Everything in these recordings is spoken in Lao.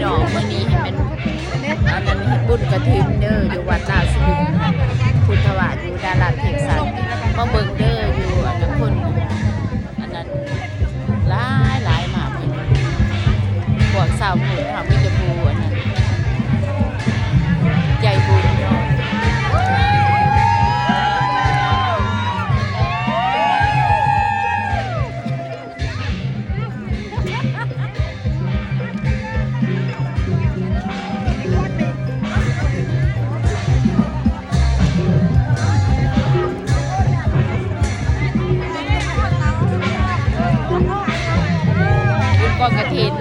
ເນາະ ມື້ນີ້ເຫັນເປັນ ອັນນັ້ນ ເຮັດບຸນກະຖິນເດີ ຢູ່ວັດລາວສະຫຸດ ພຸດທະວາດ ຢູ່ດາລາດເທັກຊັສ ມາເບິ່ງເດີ ຢູ່ອັນນັ້ນ ຄົນອັນນັ້ນ ຫຼາຍໆ ມາເບິ່ງ ພວກຊາວພຸດເຮົາມີແຕ່ຜູ້ອັນນັ້ນ ໃຈບຸນເນາະ. ບຸນກອງກະຖິນ.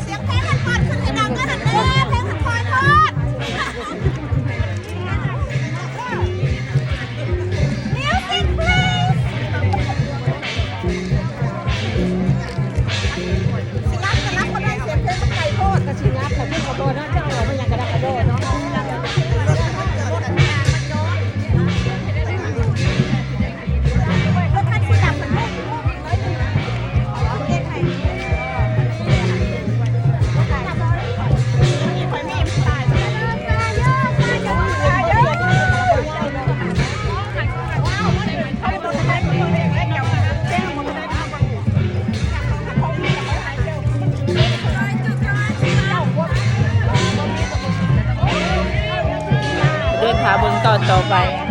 ສຽງເພງມັນເປີດຂຶ້ນໃຫ້ດັງກວ່ານັ້ນແດ່ ເພງມັນຄ່ອຍໂພດ. Music please. ຊິລັບກໍລັບບໍ່ໄດ້ ສຽງເພງມັນໄກໂພດ ກໍຊິຍັບ ແລ້ວເພິ່ນກໍບໍ່ເນາະ ເຈົ້າເອົາຫຍັງກະດາກກະໂດເນາະ. ເດີນຖ້າເບິ່ງຕອນຕໍ່ໄປ.